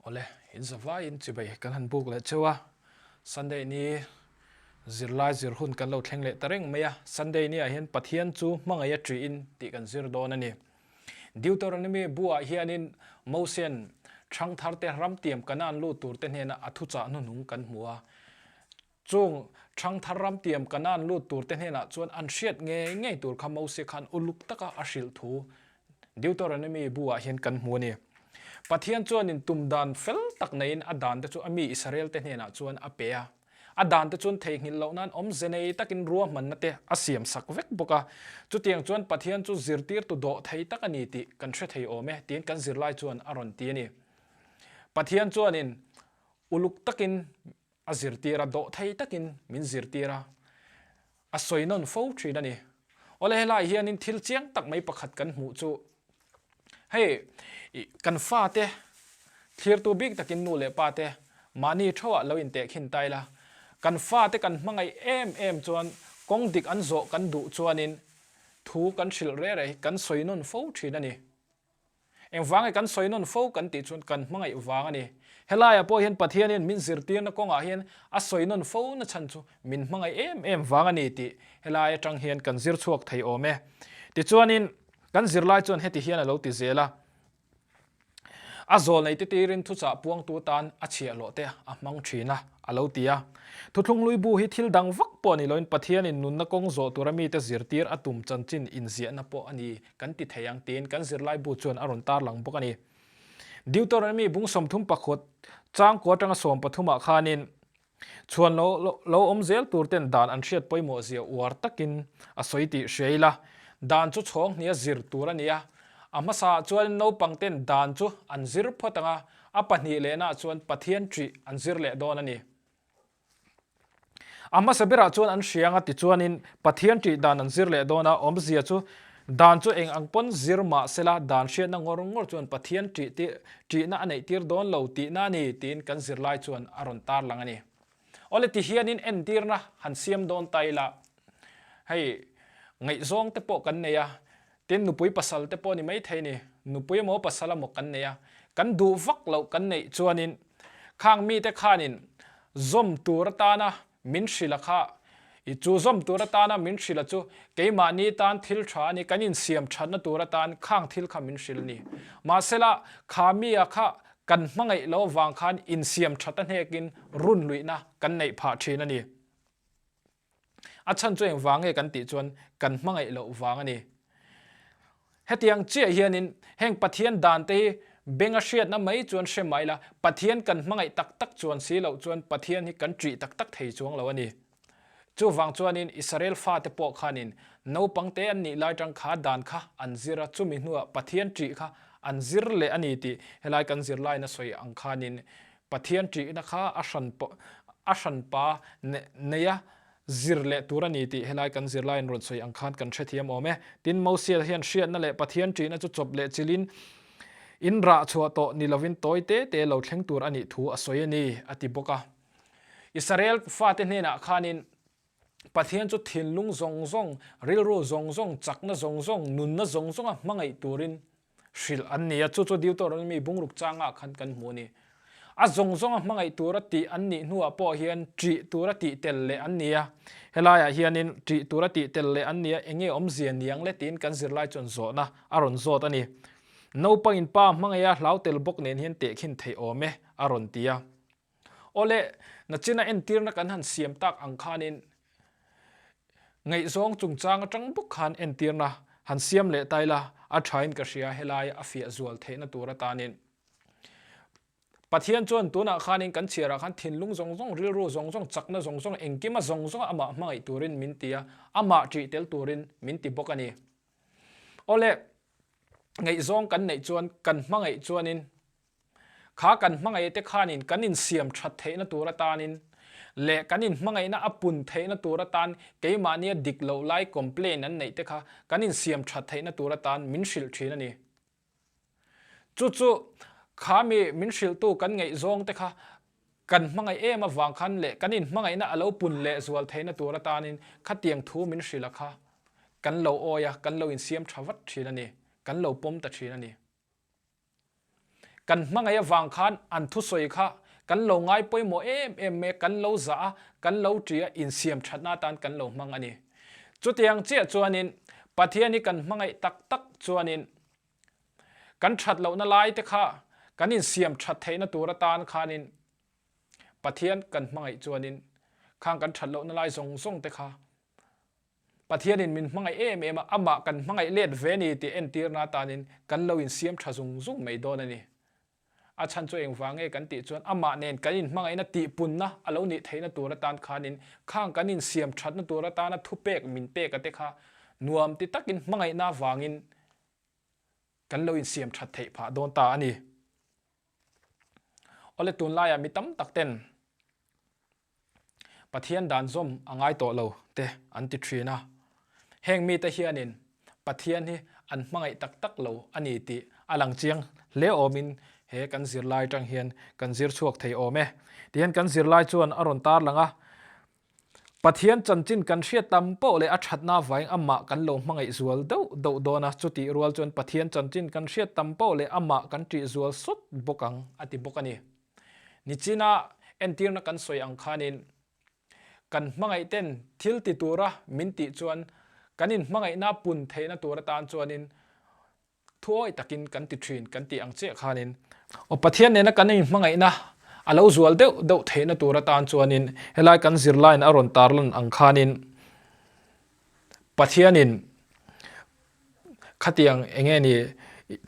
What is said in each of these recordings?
Awle, in zavaiin chibai kan han buk leh cheu a, Sunday ni zirlai zir hun kan lo thleng leh ta reng mai a, Sunday ni ah hian Pathian chu hmangaih a ṭihin tih kan zir dawn a ni. Deuteronomy bu ah hianin Mosian ṭhangthar te ramtiam Kanaan lut tur te hnena a thuchah hnuhnung kan hmu a, chung ṭhangthar ramtiam Kanaan lut tur te hnenah chuan an hriat ngei ngei tur kha Mosia khan uluk taka a hrilh thu Deuteronomy bu ah hian kan hmu a ni. Pathian chuanin tum dan fel tak neiin a dan te chu a mi Israel te hnenah chuan a pe a. A dan te chuan theihnghilh loh nan awmze nei takin ruahmanna te a siam sak vek bawk a. Chutiang chuan Pathian chu zirtirtu dawh thei tak a ni tih kan hre thei awm e tiin kan zirlai chuan a rawn ti a ni. Pathian chuanin uluk takin a zirtir a, dawh thei takin min zirtir a, a sawi nawn fo thin a ni. Awle helaiah hianin thil chiang tak mai pakhat kan hmuh chu hei kan fate thlirtu bik takin nu leh pa te mahni theuhah lo intehkhin ta ila, kan fate kan hmangaih em em chuan kawng dik an zawh kan duh chuanin thu kan hrilh reh reh hi kan sawi nawn fo thin a ni. Engvang nge kan sawi nawn fo kan tih chuan kan hmangaih vang a ni. Helaiah pawh hian Pathian hian min zirtirna kawngah hian a sawi nawn fo na chhan chu min hmangaih em em vang a ni tih helai atang hian kan zir chhuak thei awm e. Tichuanin kan zirlai chuan heti hian a lo ti zel a, A zawl nei te tirin thuchah puangtu tan a chhiahhlawh te a hmang thin a, a lo ti a. Thuthlunglui bu hi thil dang vak pawh ni loin Pathianin nunna kawng zawh tura mite zirtir a tum chanchin inziahna pawh a ni kan ti thei ang tiin kan zirlai bu chuan a rawn tarlang bawk a ni. Deuteronomy bung 31 changkua atanga 13 ah khanin chhuan lo lo awm zel tur ten dan an hriat pawimawh zia uar takin a sawi tih hria ila, dan chu chhawng hnia zir tur a ni a, a hmasa ah chuan naupang ten dan chu an zir phawt ang a, a pahnih lehna ah chuan Pathian ṭih an zir leh dawn a ni. A hmasa berah chuan an hria anga tichuanin Pathian ṭih dan an zir leh dawn a, awmzia chu dan chu eng ang pawn zir mah sela dan hriatna ngawr ngawr chuan Pathian ṭih tir ṭihna a neih tir dawn lo tihna a ni tiin kan zirlai chuan a rawn tarlang a ni. Awle ti hianin entirna han siam dawn ta ila hei ngaihzawng te pawh kan nei a, tin nupui pasal te pawh ni maithei ni, nupui emaw pasal emaw kan nei a, kan duh vak loh kan neih chuanin Khang mite khanin zawm tur atana min hrilh a kha, i chu zawm tur atana min hrilh a chu keimahni tan thil tha a ni, kan insiam thatna tur atan khang thil kha min hrilh a ni. Mahsela, kha mi-a kha kan hmangaih lo avang khan insiam that a hnekin runluihna kan neih phah thin a ni. A chhan chu engvang nge kan tih chuan kan hmangaih loh vang a ni. Hetiang chiah hianin heng Pathian dan te hi benga hriatna mai chuan hre mai la, Pathian kan hmangaih tak tak chuan si loh chuan Pathian hi kan ṭih tak tak thei chuang lo a ni. Chuvang chuanin Israel fate pawh khanin naupang te an nih lai ṭang kha dan kha an zir a, chumi hnuah Pathian ṭih kha an zir leh a ni tih helai kan zirlaiin a sawi ang khanin Pathian ṭihna kha a hran a hranpa neia zir leh tur a ni tih helai kan zirlaiin rawn sawi ang khan kan hrethiam awm e. Tin, Mosia hian hriatna leh Pathian ṭihna chu chawp leh chilhin in rah chhuah tawh ni lovin tawi te te lo thleng tur a nih thu a sawi a ni, a ti bawk a. Israel fate hnenah khanin Pathian chu thinlung zawng zawng, rilru zawng zawng, chakna zawng zawng, nunna zawng zawnga hmangaih turin hrilh an ni a, chu chu Deuteronomy bungruk changah khan kan hmu a ni. A zawng zawnga hmangaih tura tih an nih hnuah pawh hian ṭih tura tih tel leh an ni a, helaiah hianin ṭih tura tih tel leh an ni a, enge awmzia niang le tiin kan zirlai chuan zawhna a rawn zawt a ni. Naupangin pa hmangaiha hlau tel bawk nen hian tehkhin theih awm e a rawn ti a. Awle, nachina entirna kan han siam tak ang khanin ngaihzawng chungchang atang bawk khan entirna han siam leh ta ila a thain ka hria helai a fiah zual theihna tur atanin. Pathian chuan tunah khanin kan chhiarah khan thinlung zawng zawng, rilru zawng zawng, chakna zawng zawng, engkima zawng zawnga amah hmangaih turin min ti a, amah ṭih tel turin min ti bawk a ni. Awle, ngaihzawng kan neih chuan kan hmangaih chuanin Kha kan hmangaih te khanin kan insiam that theihna tur atanin leh kan inhmangaihna a pun theihna tur atan keimahnia dik loh lai complain an neih te kha kan insiam that theihna tur atan min hrilh thin a ni. Chu chu kha mi min hrilhtu kan ngaihzawng te kha kan hmangaih em avang khan leh kan inhmangaihna a lo pun leh zual theihna tur atanin khatiang thu min hrilh a kha kan lo awi a, kan lo insiam tha vat thin a ni, kan lo pawm ta thin a ni. Kan hmangaih avang khan an thusawi kha kan lo ngai pawimawh em em mai a, kan lo zah a, kan lo ṭi a, insiam ṭhatna atan kan lo hmang a ni. Chutiang chiah chuanin Pathian hi kan hmangaih tak tak chuanin kan ṭhat lohna lai te kha kan insiam ṭhat theihna tur atan khanin Pathian kan hmangaih chuanin khang kan ṭhat lohna lai zawng zawng te kha Pathianin min hmangaih em em a, amah kan hmangaih let ve ni tih entirna atanin kan lo insiam tha zung zung mai dawn a ni. A chhan chu engvang nge kan tih chuan amah nen kan inhmangaihna tihpunna a lo nih theihna tur atan khanin khang kan insiam thatna tur atana thupek min pek a te kha nuam ti takin hmangaihna avangin kan lo insiam that theih phah dawn ta a ni. Awle tunlaiah mi tam tak ten Pathian dan zawm a ngai tawh lo te an ti thin a. Heng mite hianin Pathian hi an hmangaih tak tak lo a ni tih a lang chiang hle awmin he kan zirlai atang hian kan zir chhuak thei awm e. Tihian kan zirlai chuan a rawn tarlang a, Pathian chanchin kan hriat tam poh leh a thatna avangin amah kan lo hmangaih zual deuh deuh dawn a, chutih rual chuan Pathian chanchin kan hriat tam poh leh amah kan ṭih zual sawt bawk ang a ti bawk a ni. Nichina entirna kan sawi ang khanin kan hmangaih ten thil ti tura min tih chuan kan inhmangaihna pun theihna tur atan chuanin thuawi takin kan ti thin kan tih ang chiah khanin aw Pathian nena kan inhmangaihna a lo zual deuh deuh theihna tur atan chuanin helai kan zirlaiin a rawn tarlan ang khanin Pathianin Khatiang enge ni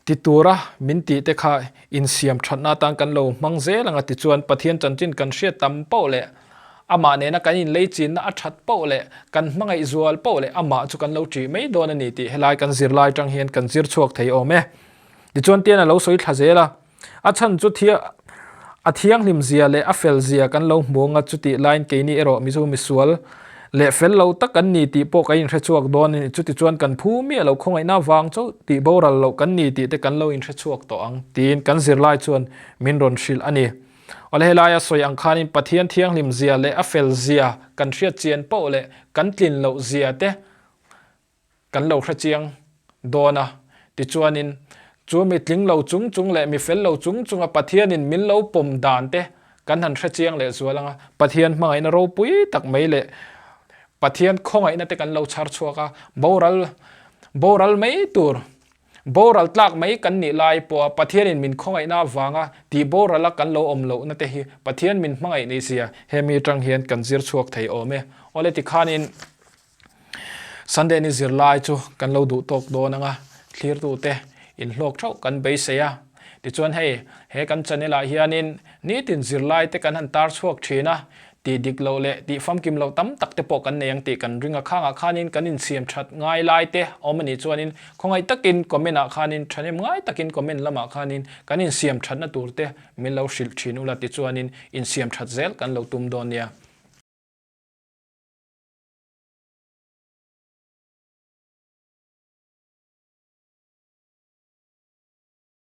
ti tura min tih te kha insiam thatna atan kan lo hmang zel ang a tichuan Pathian chanchin kan hriat tam poh leh amah nena kan inlei chinna a that poh leh kan hmangaih zual poh leh amah chu kan lo ṭih mai dawn a ni tih helai kan zirlai atang hian kan zir chhuak thei awm e. Tichuan tian a lo sawi thla zel a. A chhan chu a thianghlim zia leh a fel zia kan lo hmu ang a, chutih laiin keini erawh Mizo misual leh fel lo tak kan ni tih pawh kan inhre chhuak dawn a ni. Chuti chuan kan phu miah lo khawngaihna vang chauh tih boral loh kan ni tih te kan lo inhre chhuak tawh ang tiin kan zirlai chuan min rawn hrilh a ni. Awle helaia sawi ang khanin Pathian thianghlim zia leh a fel zia kan hriat chian poh leh kan tlin loh zia te Kan lo hre chiang dawn a, tichuanin chu mi tling lo chung chung leh mi fel lo chung chunga Pathianin min lo pawm dan te kan han hre chiang leh zual ang a, Pathian hmangaihna ropui tak mai leh Pathian khawngaihna te kan lo chhar chhuak a, boral boral mai tur, boral tlak mai kan nih lai pawha Pathianin min khawngaihna avanga tih borala kan lo awm lohna te hi Pathian min hmangaih nih zia hemi atang hian kan zir chhuak thei awm e. Awle tikhanin. Sunday ni zirlai chu kan lo duh tawk dawn anga thlirtute inhlawk theuh kan beisei a. Tichuan hei he kan channel ah hianin nitin zirlai te kan han tar chhuak thin a, tih dik loh leh tih famkim loh tam tak te pawh kan nei ang tih kan ring a, khangah khanin kan insiam that ngai lai te awm a nih chuanin khawngaih takin comment ah khanin thahnem ngai takin comment lamah khanin kan insiam thatna tur te min lo hrilh thin ula tichuanin insiam that zel kan lo tum dawn nia.